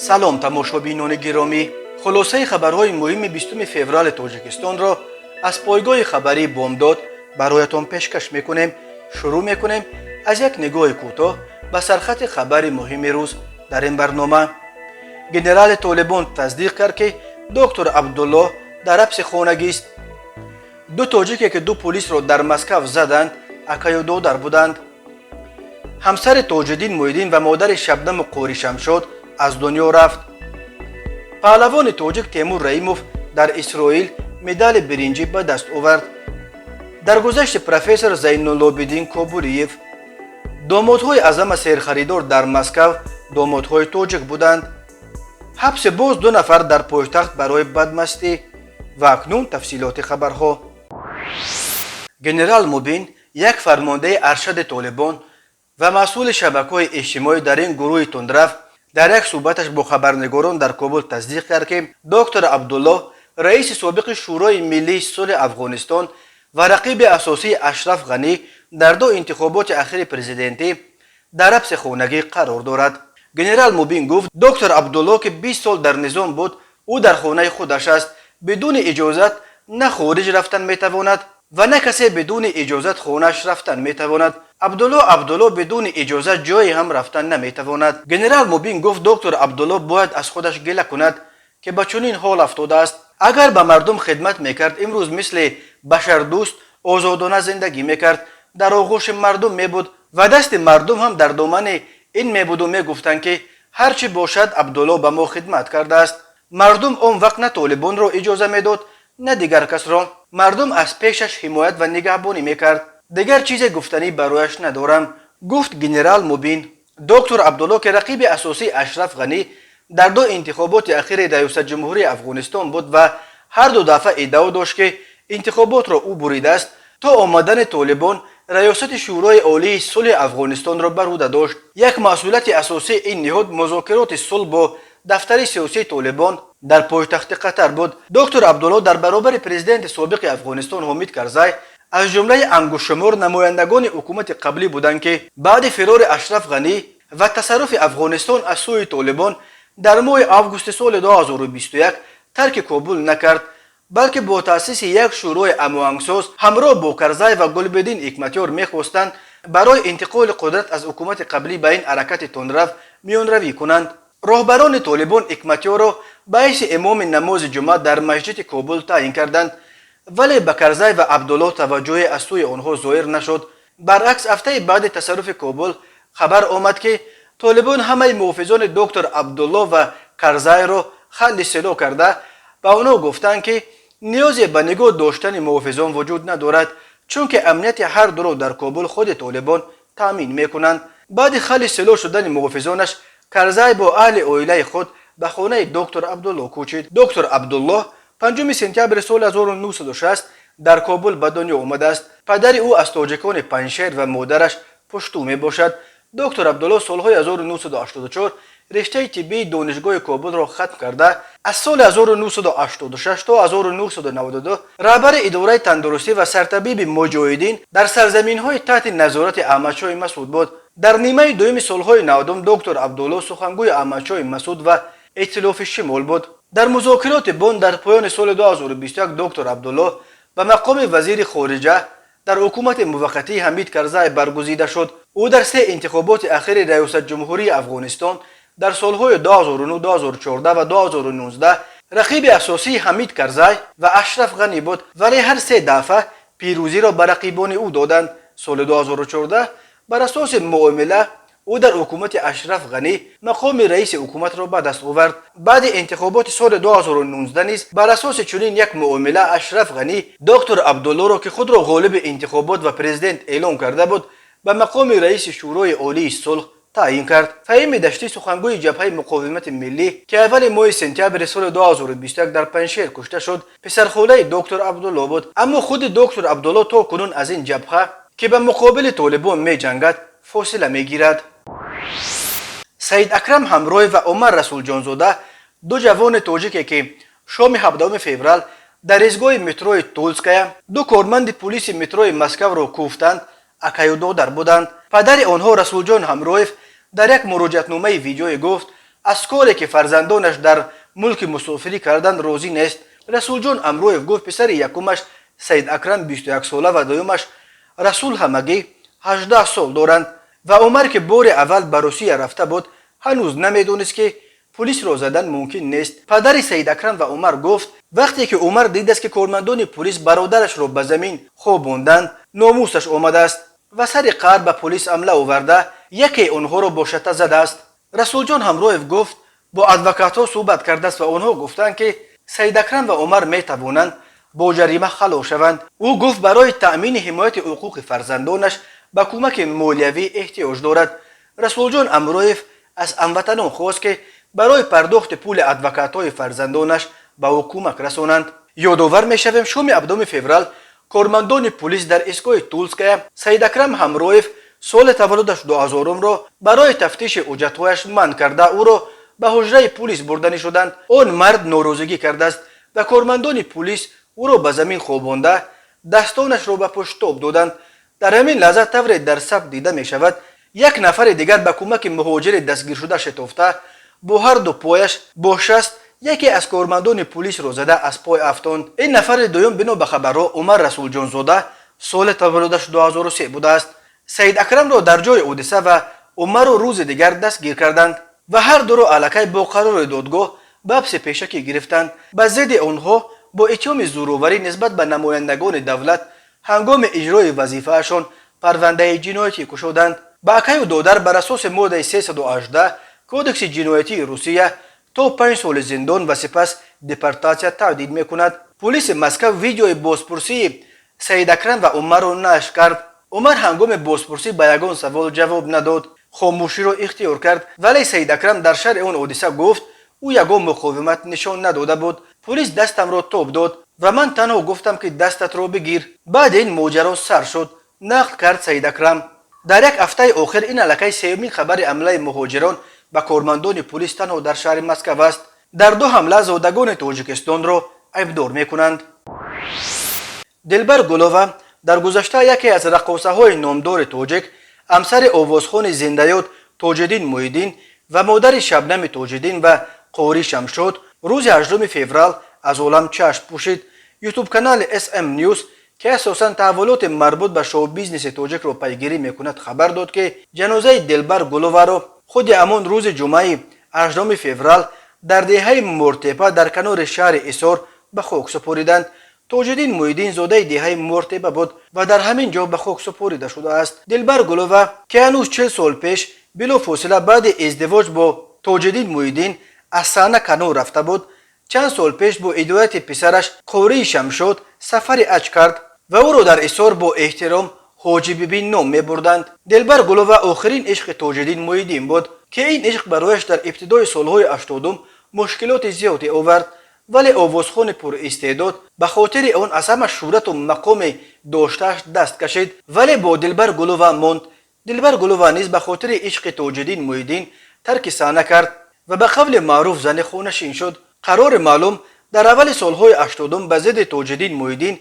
Салом, тамошобинони гиромӣ! Хулосаи хабарҳои муҳими 20 феврали Тоҷикистонро аз пойгоҳи хабарии «Бомдод» бароятон пешкаш мекунем. Шурӯъ мекунем аз як нигоҳи кӯтоҳ ба сархати хабари муҳими рӯз. Дар ин барнома: генерали Толибон тасдиқ кард, ки доктор Абдуллоҳ дар ҳабси хонагист. Ду тоҷике, ки ду пулисро дар Москав заданд, акаю додар буданд. Ҳамсари Тоҷиддин Муҳиддин ва модари Шабнаму Қори Шамшод аз дунё рафт. Паҳлавони тоҷик Темур Раимов дар Исроил медали биринҷӣ ба даст овард. Даргузашти профессор Зайнулобиддин Кобулиев. Домодҳои аз ҳама серхаридор дар Москав домодҳои тоҷик буданд. Ҳабси боз ду нафар дар пойтахт барои бадмастӣ. Ва акнун тафсилоти хабарҳо. Генерал Мубин, як фармондаи аршади Толибон ва масъули шабакаҳои иҷтимоӣ дар ин гурӯҳи тундрав, дар як суҳбаташ бо хабарнигорон дар Кобул тасдиқ кард, ки доктор Абдуллоҳ, раиси собиқи Шӯрои миллии сулҳи Афғонистон ва рақиби асосии Ашраф Ғанӣ дар ду интихоботи ахири президентӣ, дар ҳабси хонагӣ қарор дорад. Генерал Мубин гуфт: «Доктор Абдуллоҳ, ки 20 сол дар низом буд, ӯ дар хонаи худаш аст. Бидуни иҷозат на хориҷ рафтан метавонад ва на касе бидуни иҷозат хонааш рафтан метавонад. Абдулло Абдулло бидуни иҷозат ҷое ҳам рафтан наметавонад». Генерал Мубин гуфт: «Доктор Абдулло бояд аз худаш гила кунад, ки ба чунин ҳол афтодааст. Агар ба мардум хидмат мекард, имрӯз мисли башардӯст озодона зиндагӣ мекард, дар оғӯши мардум мебуд ва дасти мардум ҳам дар домани ин мебуду мегуфтанд, ки ҳар чӣ бошад, Абдулло ба мо хидмат кардааст. Мардум он вақт на Толибонро иҷоза медод, на дигар касро. Мардум аз пешаш ҳимоят ва нигаҳбонӣ мекард. Дигар чизе гуфтанӣ барояш надорам», гуфт генерал Мубин. Доктор Абдулло, ки рақиби асосии Ашраф Ғанӣ дар ду интихоботи ахири раёсатҷумҳурии Афғонистон буд ва ҳар ду дафъа иддао дошт, ки интихоботро ӯ буридааст, то омадани Толибон раёсати Шӯрои олии сулҳи Афғонистонро бар ӯҳда дошт. Як масъулияти асосии ин ниҳод музокироти сулҳ бо дафтари сиёсии Толибон дар пойтахти Қатар буд. Доктор Абдулло дар баробари президенти собиқи Афғонистон Ҳомид Карзай аз ҷумлаи ангуштшумор намояндагони ҳукумати қаблӣ буданд, ки баъди фирори Ашраф Ғанӣ ва тасарруфи Афғонистон аз сӯи Толибон дар моҳи августи соли 2021 тарки Кобул накард, балки бо таъсиси як шӯрои ҳамоҳангсоз ҳамроҳ бо Карзай ва Гулбиддин Ҳикматёр мехостанд барои интиқоли қудрат аз ҳукумати қаблӣ ба ин ҳаракати тундрав миёнравӣ кунанд. Роҳбарони Толибон Ҳикматёрро ба ҳайси имоми намози ҷумъа дар масҷиди Кобул таъин карданд, вале ба Карзай ва Абдуллоҳ таваҷҷӯҳе аз сӯи онҳо зоҳир нашуд. Баръакс, ҳафтаи баъди тасарруфи Кобул хабар омад, ки Толибон ҳамаи муҳофизони доктор Абдуллоҳ ва Карзайро халъи силоҳ карда, ба онҳо гуфтанд, ки ниёзе ба нигоҳ доштани муҳофизон вуҷуд надорад, чунки амнияти ҳар дуро дар Кобул худи Толибон таъмин мекунанд. Баъди халъи силоҳ шудани муҳофизонаш, Карзай бо аҳли оилаи худ ба хонаи доктор Абдуллоҳ кӯчид. Доктор Абдуллоҳ 5 сентябри соли 1960 дар Кобул ба дунё омадааст. Падари ӯ аз тоҷикони Панҷшер ва модараш пушту мебошад. Доктор Абдуллоҳ солҳои 1984 рештаи тиббии Донишгоҳи Кобулро хатм карда, аз соли 1986 то 1992 раҳбари идораи тандурустӣ ва сартабиби муҷоҳидин дар сарзаминҳои таҳти назорати Аҳмадшоҳи Масуд буд. Дар нимаи дуюми солҳои 90-ум доктор Абдуллоҳ сухангӯи Аҳмадшоҳи Масуд ва Эътилофи Шимол буд. Дар музокироти Бон дар поёни соли 2021 доктор Абдуллоҳ ба мақоми вазири хориҷа дар ҳукумати муваққатии Ҳамид Карзай баргузида шуд. Ӯ дар се интихоботи ахири раёсатҷумҳурии Афғонистон дар солҳои 2009, 2014 ва 2019 рақиби асосии Ҳамид Карзай ва Ашраф Ғанӣ буд, вале ҳар се дафъа пирӯзиро ба рақибони ӯ доданд. Соли 2014 бар асоси муомила ӯ дар ҳукумати Ашраф Ғанӣ мақоми раиси ҳукуматро ба даст овард. Баъди интихоботи соли 2019 низ бар асоси чунин як муомила Ашраф Ғанӣ доктор Абдуллоро, ки худро ғолиби интихобот ва президент эълон карда буд, ба мақоми раиси Шӯрои олии сулҳ таъин кард. Фаҳими Даштӣ, сухангӯи Ҷабҳаи муқовимати миллӣ, ки аввали моҳи сентябри соли 2021 дар Панҷшер кушта шуд, писархолаи доктор Абдулло буд. Аммо худи доктор Абдулло то кунун аз ин ҷабҳа, ки ба муқобили Толибон меҷангад, фосила мегирад. Саид Акрам Ҳамроҳ ва Умар Расулҷонзода, ду ҷавони тоҷике, ки шоми 17 феврал дар истгоҳи метрои Тульская ду корманди пулиси метрои Москавро кӯфтанд, акаю додар буданд. Падари онҳо, Расулҷон Ҳамроев, дар як муроҷиатномаи видеоӣ гуфт: Аз коре, ки фарзандонаш дар мулки мусофирӣ карданд, розӣ нест. Расулҷон Амроев гуфт, писари якумаш Саид Акрам 21 сола ва дуюмаш Расул ҳамагӣ 18 сол доранд ва Умар, ки бори аввал ба Русия рафта буд, ҳанӯз намедонист, ки пулисро задан мумкин нест. Падари Саид Акрам ва Умар гуфт, вақте ки Умар дидааст, ки кормандони пулис бародарашро ба замин хобонданд, номусаш омадааст ва сари қаҳр ба пулис ҳамла оварда, якеи онҳоро бо шата задааст. Расулҷон Ҳамроев гуфт, бо адвокатҳо суҳбат кардааст ва онҳо гуфтанд, ки Саид Акрам ва Умар метавонанд бо ҷарима халос шаванд. Ӯ гуфт, барои таъмини ҳимояти ҳуқуқи фарзандонаш ба кӯмаки молиявӣ эҳтиёҷ дорад. Расулҷон Амроев аз ҳамватанон хост, ки барои пардохти пули адвокатҳои фарзандонаш ба ӯ кӯмак расонанд. Ёдовар мешавем, шоми 7 феврал кормандони пулис дар истгоҳи Тульская Саидакрам Ҳамроев, соли таваллудаш 2000-умро, барои тафтиши ҳуҷҷатҳояш манъ карда, ӯро ба ҳуҷраи пулис бурданӣ шуданд. Он мард норозигӣ кардааст ва кормандони пулис ӯро ба замин хобонда, дастонашро ба пушт тоб доданд. Дар ҳамин лаҳза, тавре дар сабт дида мешавад, як нафари дигар ба кӯмаки муҳоҷири дастгиршуда шитофта, бо ҳарду пояш бо шаст яке аз кормандони пулисро зада, аз пой афтонд. Ин нафари дуюм, бино ба хабарҳо, Умар Расулҷонзода, соли таваллудаш 2003 будааст. Саид Акрамро дар ҷои ҳодиса ва Умарро рӯзи дигар дастгир карданд ва ҳар дуро аллакай бо қарори додгоҳ ба ҳабси пешакӣ гирифтанд. Ба зидди онҳо бо иттиҳоми зӯроварӣ нисбат ба намояндагони давлат ҳангоми иҷрои вазифаашон парвандаи ҷиноятӣ кушоданд. Ба акаю додар бар асоси моддаи 318 Кодекси ҷиноятии Русия то 5 соли зиндон ва сипас депортатсия таҳдид мекунад. Пулиси Москав видеои бозпурсии Саид Акрам ва Умарро нашр кард. Умар ҳангоми бозпурсӣ ба ягон савол ҷавоб надод, хомӯширо ихтиёр кард, вале Саид Акрам дар шарҳи он ҳодиса гуфт, ӯ ягон муқовимат нишон надода буд. Пулис дастамро тоб дод ва ман танҳо гуфтам, ки дастатро бигир, баъд ин моҷаро сар шуд, нақл кард Саид Акрам. Дар як ҳафтаи охир ин аллакай сеюмин хабари ҳамлаи муҳоҷирон ба кормандони пулис танҳо дар шаҳри Москав аст. Дар ду ҳамла зодагони Тоҷикистонро айбдор мекунанд. Дилбар Гулова, дар гузашта яке аз раққосаҳои номдори тоҷик, ҳамсари овозхони зиндаёд Тоҷиддин Муҳиддин ва модари Шабнами Тоҷиддин ва Қорӣ Шамшод, рӯзи 8 феврал аз олам чашм пӯшид. Ютуб-канали SM News, ки асосан таҳаввулоти марбут ба шоу-бизнеси тоҷикро пайгирӣ мекунад, хабар дод, ки ҷанозаи Дилбар Гуловаро худи ҳамон рӯзи ҷумъаи 8 феврал дар деҳаи Мортепа дар канори шаҳри Исор ба хок супориданд. Тоҷиддин Муҳиддин зодаи деҳаи Мортепа буд ва дар ҳамин ҷо ба хок супорида шудааст. Дилбар Гулова, ки ҳанӯз 40 сол пеш билофосила баъди издивоҷ бо Тоҷиддин Муҳиддин аз саҳна канор рафта буд, чанд сол пеш бо ҳидояти писараш Қории Шамшод сафари ҳаҷ кард ва ӯро дар Исор бо эҳтиром Ҳоҷи Бибӣ ном мебурданд. Дилбар Гулова охирин ишқи Тоҷиддин Муҳиддин буд, ки ин ишқ барояш дар ибтидои солҳои 80-ум мушкилоти зиёде овард, вале овозхони пуристеъдод ба хотири он аз ҳама шӯҳрату мақоми доштааш даст кашид, вале бо Дилбар Гулова монд. Дилбар Гулова низ ба хотири ишқи Тоҷиддин Муҳиддин тарки саҳна кард ва ба қавли маъруф зани хонашин шуд. Қарори маълум, дар аввали солҳои 80-ум ба зидди Тоҷиддин Муҳиддин,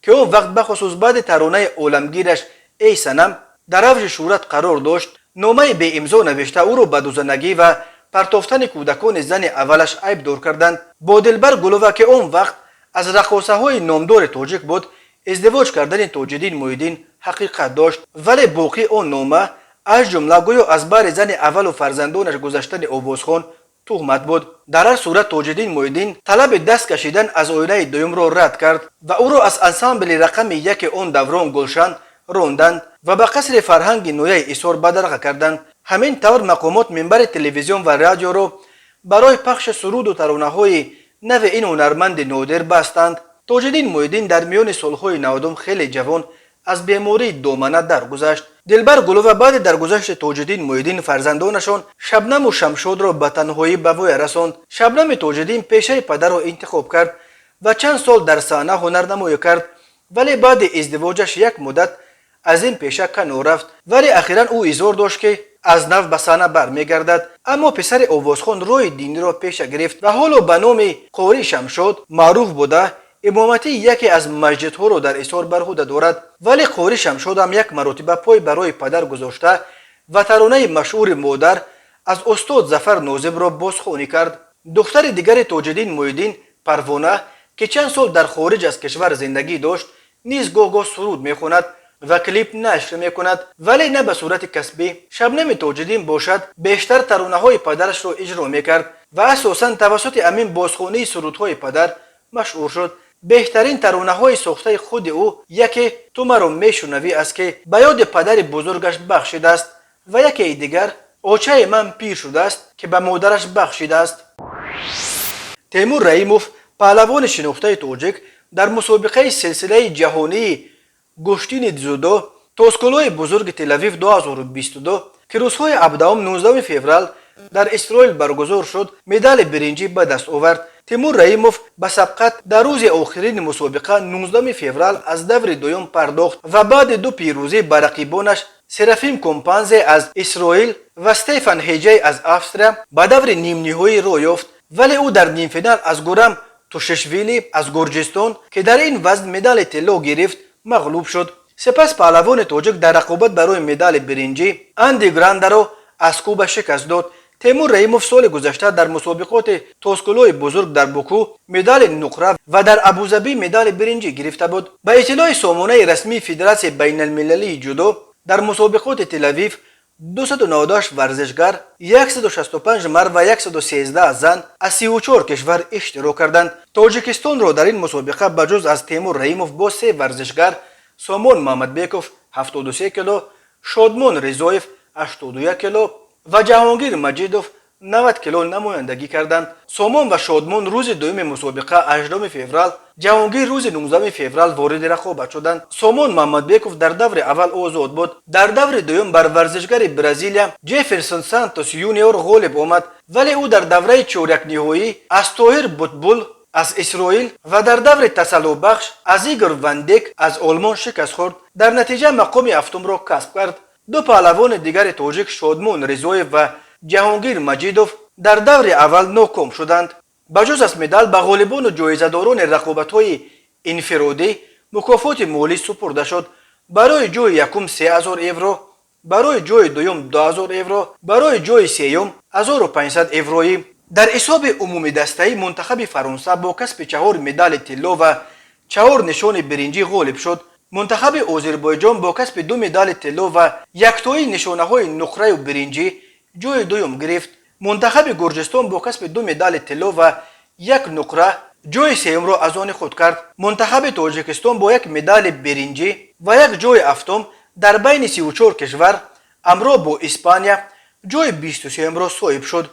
ки он вақт бахусус баъди таронаи оламгираш «Эй санам» дар авҷи шӯҳрат қарор дошт, номаи беимзо навишта, ӯро ба дузанагӣ ва партофтани кӯдакони зани аввалаш айбдор карданд. Бо Дилбар Гулова, ки он вақт аз раққосаҳои номдори тоҷик буд, издивоҷ кардани Тоҷиддин Муҳиддин ҳақиқат дошт, вале боқӣ он нома, аз ҷумла гӯё аз баҳри зани аввалу фарзандонаш гузаштани овозхон туҳмат буд. Дар ҳар сурат, Тоҷиддин Муҳиддин талаби даст кашидан аз оилаи дуюмро рад кард ва ӯро аз ансамбли рақами яки он даврон «Гулшан» ронданд ва ба қасри фарҳанги ноҳияи Исор бадарға карданд. Ҳамин тавр, мақомот минбари телевизион ва радиоро барои пахши суруду таронаҳои нави ин ҳунарманди нодир бастанд. Тоҷиддин Муҳиддин дар миёни солҳои 90-ум хеле ҷавон аз бемории домана даргузашт. Дилбар Гулова баъди даргузашти Тоҷиддин Муҳиддин фарзандонашон Шабнаму Шамшодро ба танҳоӣ ба воя расонд. Шабнами Тоҷиддин пешаи падарро интихоб кард ва чанд сол дар саҳна ҳунарнамоӣ кард, вале баъди издивоҷаш як муддат аз ин пеша канор рафт. Вале ахиран ӯ изҳор дошт, ки аз нав ба саҳна бармегардад. Аммо писари овозхон роҳи диниро пеша гирифт ва ҳоло ба номи Қорӣ Шамшод маъруф буда, имоматии яке аз масҷидҳоро дар Исор бар ӯҳда дорад. Вале Қорӣ Шамшод ҳам як маротиба пой барои падар гузошта ва таронаи машҳури модар Аз устод Зафар Нозимро бозхонӣ кард. Духтари дигари Тоҷиддин Муҳиддин, Парвона, ки чанд сол дар хориҷ аз кишвар зиндагӣ дошт, низ гоҳ-гоҳ суруд мехонад ва клип нашр мекунад, вале на ба сурати касбӣ. Шабнами Тоҷиддин бошад, бештар таронаҳои падарашро иҷро мекард ва асосан тавассути ҳамин бозхонии сурудҳои падар машҳур шуд. Беҳтарин таронаҳои сохтаи худи ӯ яке «Ту маро мешунавӣ» аст, ки ба ёди падари бузургаш бахшидааст, ва якеи дигар «Очаи ман пир шудааст», ки ба модараш бахшидааст. Темур Раимов, паҳлавони шинохтаи тоҷик, дар мусобиқаи силсилаи ҷаҳонии гӯштини дзюдо Тоскулои бузурги Телавив 2022, ки рӯзҳои 17-19 феврал дар Исроил баргузор шуд, медали биринҷӣ ба даст овард. Тимур Раимов ба сабқат дар рӯзи охирини мусобиқа, 19 феврал, аз даври дуюм пардохт ва баъди ду пирӯзӣ ба рақибонаш Серафим Компанзе аз Исроил ва Стефан Ҳеҷай аз Австрия ба даври нимниҳоӣ роҳ ёфт. Вале ӯ дар нимфинал аз Гурам Тушишвили аз Гурҷистон, ки дар ин вазн медали тилло гирифт, мағлуб шуд. Сипас паҳлавони тоҷик дар рақобат барои медали биринҷӣ Анди Грандаро аз Куба шикаст дод. Темур Раимов соли гузашта дар мусобиқоти Тоскулои бузург дар Боку медали нуқра ва дар Абузабӣ медали биринҷӣ гирифта буд. Ба иттилои сомонаи расмии Федератсияи байналмилалии ҷудо, дар мусобиқоти Телавив 298 варзишгар, 165 мард ва 113 зан, аз 34 кишвар иштирок карданд. Тоҷикистонро дар ин мусобиқа ба ҷуз аз Темур Раимов бо се варзишгар: Сомон Мамадбеков, 73 кило, Шодмон Ризоев, 81 кило, ва Ҷаҳонгир Маҷидов, 90 кило, намояндагӣ карданд. Сомон ва Шодмон рӯзи дуюми мусобиқа, 8 феврал, Ҷаҳонгир рӯзи 19 феврал вориди рақобат шуданд. Сомон Мамадбеков дар даври аввал озод буд. Дар даври дуюм бар варзишгари Бразилия Ҷефферсон Сантос Юниор ғолиб омад, вале ӯ дар давраи чорякниҳоӣ аз Тоҳир Бутбул аз Исроил ва дар даври тасаллобахш аз Игор Вандек аз Олмон шикаст хӯрд. Дар натиҷа мақоми ҳафтумро касб кард. Ду паҳлавони дигари тоҷик, Шодмон Ризоев ва Ҷаҳонгир Маҷидов, дар даври аввал ноком шуданд. Ба ҷуз аз медал ба ғолибону ҷоизадорони рақобатҳои инфиродӣ мукофоти молӣ супурда шуд: барои ҷои якум 3000 евро, барои ҷои дуюм 2000 евро, барои ҷои сеюм 1500 евроӣ. Дар ҳисоби умумидастаӣ мунтахаби Фаронса бо касби чаҳор медали тилло ва чаҳор нишони биринҷӣ ғолиб шуд. Мунтахаби Озирбойҷон бо касби ду медали тилло ва яктои нишонаҳои нуқраю биринҷӣ ҷои дуюм гирифт. Мунтахаби Гурҷистон бо касби ду медали тилло ва як нуқра ҷои сеюмро аз они худ кард. Мунтахаби Тоҷикистон бо як медали биринҷӣ ва як ҷои ҳафтум дар байни 34 кишвар ҳамроҳ бо Испания ҷои 23-юмро соҳиб шуд.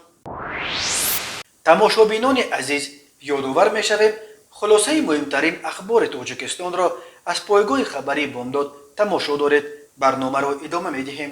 Тамошобинони азиз, ёдовар мешавем, хулосаи муҳимтарин ахбори Тоҷикистонро аз пойгоҳи хабарии Бомдод тамошо доред. Барномаро идома медиҳем.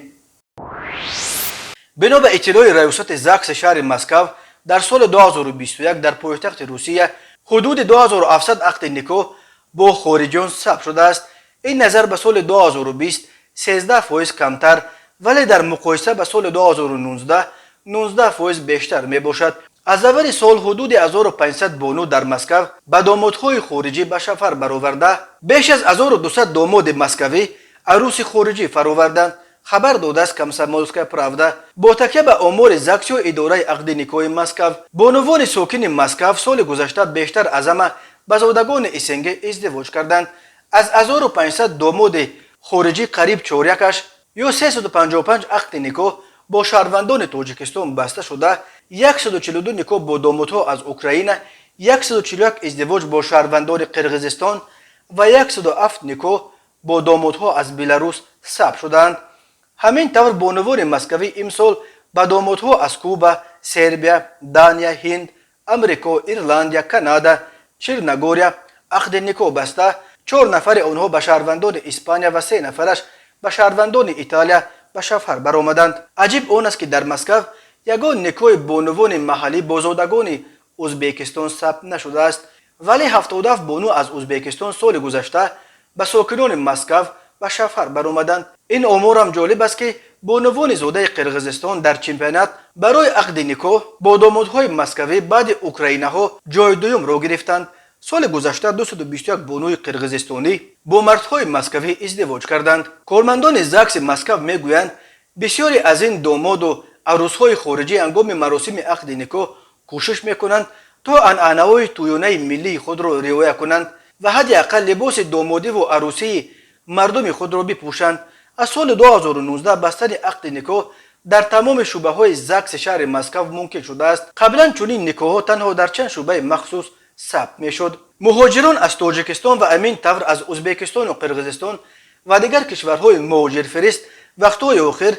Бино ба иттилои раёсати ЗАГСи шаҳри Москав, дар соли 2021 дар пойтахти Русия ҳудуди 2700 ақди никоҳ бо хориҷиён сабт шудааст. Ин назар ба соли 2020 13% камтар, вале дар муқоиса ба соли 2019 19% бештар мебошад. Аз аввали сол ҳудуди 1500 бону дар Москав ба домодҳои хориҷӣ ба шавҳар бароварда, беш аз 1200 домоди москавӣ арӯси хориҷӣ фароварданд, хабар додааст «Комсомольская правда» бо такя ба омори ЗАГС ё идораи ақди никоҳи Москав. Бонувони сокини Москав соли гузашта бештар аз ҳама ба зодагони СНГ издивоҷ карданд. Аз 1500 домоди хориҷӣ қариб чорякаш ё 355 ақди никоҳ бо шаҳрвандони Тоҷикистон баста шуда, 142 никоҳ бо домодҳо аз Украина, 141 издивоҷ бо шаҳрвандони Қирғизистон ва 107 никоҳ бо домодҳо аз Беларус сабт шудаанд. Ҳамин тавр, бонувони москавӣ имсол ба домодҳо аз Куба, Сербия, Дания, Ҳинд, Амрико, Ирландия, Канада, Черногория ақди никоҳ баста, чор нафари онҳо ба шаҳрвандони Испания ва се нафараш ба шаҳрвандони Италия ба шавҳар баромаданд. Аҷиб он аст, ки дар Москав ягон никоҳи бонувони маҳаллӣ бо зодагони Ӯзбекистон сабт нашудааст, вале 77 бону аз Ӯзбекистон соли гузашта ба сокинони Москав ба шавҳар баромаданд. Ин оморам ҷолиб аст, ки бонувони зодаи Қирғизистон дар чемпионат барои ақди никоҳ бо домодҳои москавӣ баъди украинаҳо ҷои дуюмро гирифтанд. Соли гузашта 221 бонуи қирғизистонӣ бо мардҳои москавӣ издивоҷ карданд. Кормандони ЗАГСи Москав мегӯянд, бисёре аз ин домоду Арӯсҳои хориҷӣ ҳангоми маросими ақди никоҳ кӯшиш мекунанд, то анъанаҳои тӯёнаи миллии худро риоя кунанд ва ҳадди ақал либоси домодиву арӯсии мардуми худро бипӯшанд. Аз соли 2019 бастани ақди никоҳ дар тамоми шӯъбаҳои ЗАГСи шаҳри Москав мумкин шудааст. Қаблан чунин никоҳҳо танҳо дар чанд шӯъбаи махсус сабт мешуд. Муҳоҷирон аз Тоҷикистон ва ҳамин тавр аз Ӯзбекистону Қирғизистон ва дигар кишварҳои муҳоҷирфирист вақтҳои охир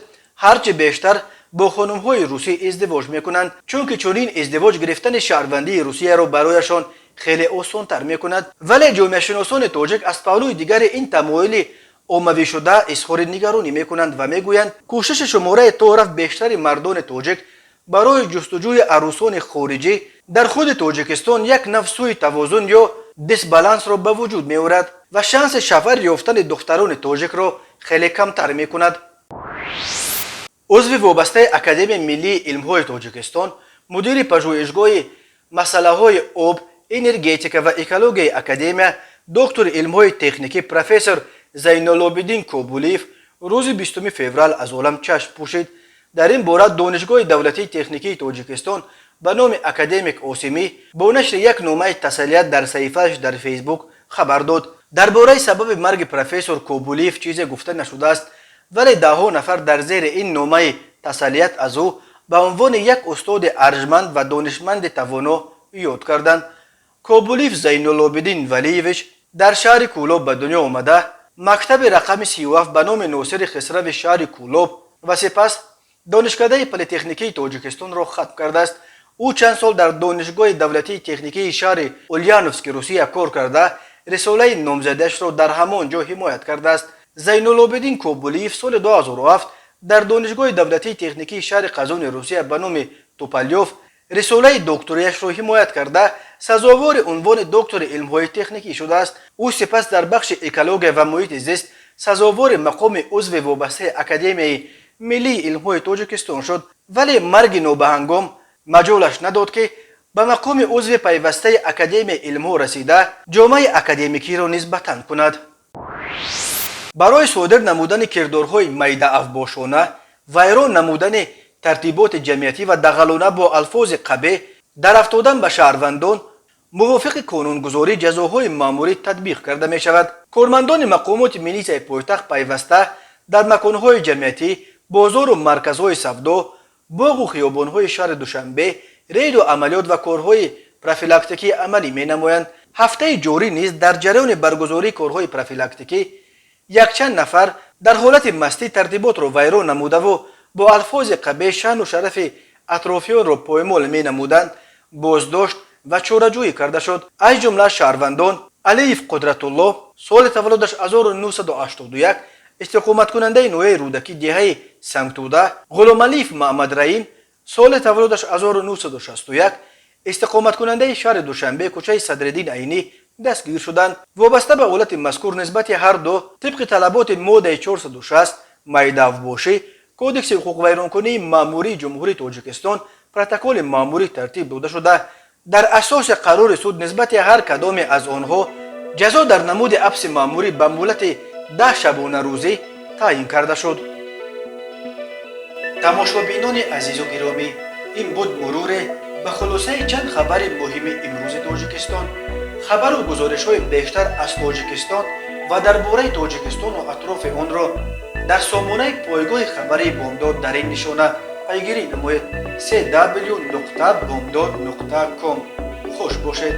ҳарчи бештар бо хонумҳои русӣ издивоҷ мекунанд, чунки чунин издивоҷ гирифтани шаҳрвандии Русияро барояшон хеле осонтар мекунад. Вале ҷомеашиносони тоҷик аз паҳлӯи дигари ин тамоили оммавишуда изҳори нигаронӣ мекунанд ва мегӯянд, кӯшиши шумораи то рафт бештари мардони тоҷик барои ҷустуҷӯи арӯсони хориҷӣ дар худи Тоҷикистон як нав сӯи тавозун ё дисбалансро ба вуҷуд меорад ва шанси шавҳар ёфтани духтарони тоҷикро хеле камтар мекунад. Узви вобастаи Академияи миллии илмҳои Тоҷикистон, мудири пажӯҳишгоҳи масъалаҳои об, энергетика ва экологияи академия, доктори илмҳои техникӣ, профессор Зайнулобиддин Кобулиев рӯзи 20 феврал аз олам чашм пӯшид. Дар ин бора Донишгоҳи давлатии техникии Тоҷикистон ба номи академик Осимӣ бо нашри як номаи тасаллият дар саҳифааш дар Фейсбук хабар дод. Дар бораи сабаби марги профессор Кобулиев чизе гуфта нашудааст, вале даҳҳо нафар дар зери ин номаи тасаллият аз ӯ ба унвони як устоди арҷманд ва донишманди тавоно ёд карданд. Кобулиев Зайнулобиддин Валиевич дар шаҳри Кӯлоб ба дунё омада, мактаби рақами 37 ба номи Носири Хисрави шаҳри Кӯлоб ва сипас Донишкадаи политехникии Тоҷикистонро хатм кардааст. Ӯ чанд сол дар Донишгоҳи давлатии техникии шаҳри Ульяновски Русия кор карда, рисолаи номзадиашро дар ҳамон ҷо ҳимоят кардааст. Зайнулобиддин Кобулиев соли 2007 дар Донишгоҳи давлатии техникии шаҳри Қазони Русия ба номи Тупалёв рисолаи докторияшро ҳимоят карда, сазовори унвони доктори илмҳои техникӣ шудааст. Ӯ сипас дар бахши экология ва муҳити зист сазовори мақоми узви вобастаи Академияи миллии илмҳои Тоҷикистон шуд, вале марги нобаҳангом маҷолаш надод, ки ба мақоми узви пайвастаи Академияи илмҳо расида, ҷомаи академикиро низ ба тан кунад. Барои содир намудани кирдорҳои майдаафбошона, вайрон намудани тартиботи ҷамъиятӣ ва дағалона бо алфози қабеҳ дарафтодан ба шаҳрвандон мувофиқи қонунгузорӣ ҷазоҳои маъмурӣ татбиқ карда мешавад. Кормандони мақомоти милисияи пойтахт пайваста дар маконҳои ҷамъиятӣ, бозору марказҳои савдо, боғу хиёбонҳои шаҳри Душанбе рейду амалиёт ва корҳои профилактикӣ амалӣ менамоянд. Ҳафтаи ҷорӣ низ дар ҷараёни баргузории корҳои профилактикӣ якчанд нафар дар ҳолати мастӣ тартиботро вайрон намудаву бо алфози қабеҳ шаъну шарафи атрофиёнро поймол менамуданд, боздошт ва чораҷӯӣ карда шуд. Аз ҷумла шаҳрвандон Алиев Қудратулло, соли таваллудаш 1981, истиқоматкунандаи ноҳияи Рӯдакӣ, деҳаи Сангтӯда, Ғуломалиев Маҳмадраим, соли таваллудаш 1961, истиқоматкунандаи шаҳри Душанбе, кӯчаи Садриддин Айнӣ дастгир шуданд. Вобаста ба ҳолати мазкур нисбати ҳар ду тибқи талаботи моддаи 460 майдаавбошӣ Кодекси ҳуқуқвайронкунии маъмурии Ҷумҳурии Тоҷикистон протоколи маъмурӣ тартиб дода шуда, дар асоси қарори суд нисбати ҳар кадоме аз онҳо ҷазо дар намуди ҳабси маъмурӣ ба муҳлати 10 шабонарӯзӣ таъин карда шуд. Тамошобинони азизу гиромӣ, ин буд муруре ба хулосаи чанд хабари муҳими имрӯзи Тоҷикистон. Хабару гузоришҳои бештар аз Тоҷикистон ва дар бораи Тоҷикистону атрофи онро дар сомонаи пойгоҳи хабарии Бомдод дар ин нишона пайгирӣ намоед: cw.bomdod.com. Хуш бошед.